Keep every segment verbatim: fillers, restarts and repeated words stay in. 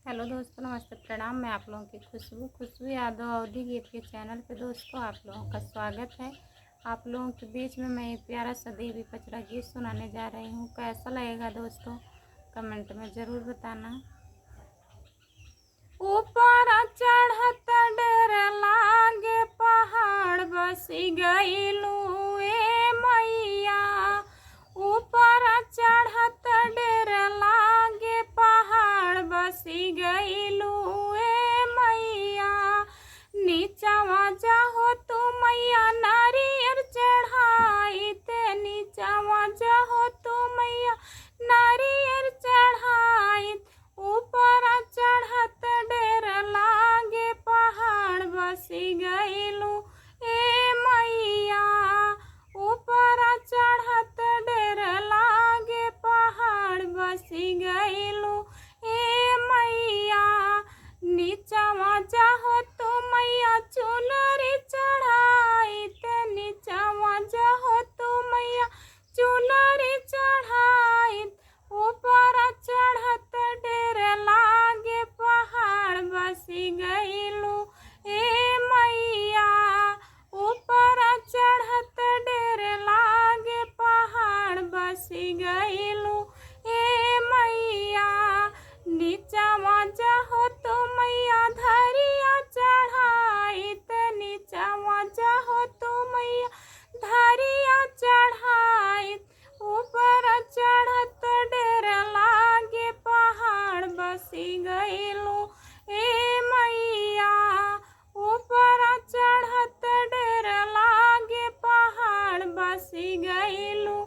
हेलो दोस्तों, नमस्ते, प्रणाम। मैं आप लोगों की खुशबू, खुशबू यादव अवधी गीत के चैनल पे दोस्तों आप लोगों का स्वागत है। आप लोगों के बीच में मैं एक प्यारा सा देवी पचरा गीत सुनाने जा रही हूँ। कैसा लगेगा दोस्तों, कमेंट में ज़रूर बताना। ऊपर चढ़त डेर लागे पहाड़ बसी गइलू ए मैया। ऊपर चढ़त डेर लागे पहाड़ बसी गइलू ए मैया। नीचवा जाहो तू मैया नारियर चढ़ाइत, नीचवा जाहो तू मैया नारियर चढ़ाइत। ऊपर चढ़त डेर लागे पहाड़ बसी गइलू ए मैया। ऊपर चढ़त डेर लागे पहाड़ बसी गइलू ए मैया। नीचवा जाहो तू मैया चुनरी चढ़ाइत, नीचवा जाहो तू मैया चुनरी चढ़ाइत। ऊपर चढ़त डेर लागे पहाड़ बसी गइलू ए मैया। ऊपर चढ़त डेर लागे पहाड़ बसी गइलू ए मैया। नीचवा जाहो तू मैया धरिया चढ़ाइत, नीचवा जाहो तू मैया धरिया चढ़ाइत। ऊपर चढ़त डेर लागे पहाड़ बसी गइलू ए मैया। ऊपर चढ़त डेर लागे पहाड़ बसी गइलू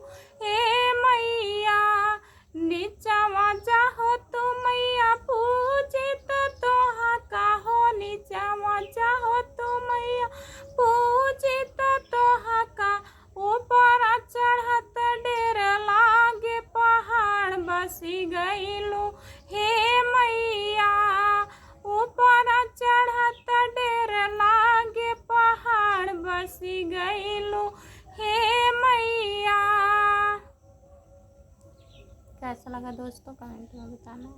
ए मैया। नीचवा जाहो तू मैया पूजित तोहा का हो, नीचवा जाहो तू मैया पूजित तोहा का। ऊपर चढ़त डेर लागे पहाड़ बसी गइलू हे मैया। ऊपर चढ़त डेर लागे पहाड़ बसी गइलू हे मैया। कैसा लगा दोस्तों, कमेंट में बताना।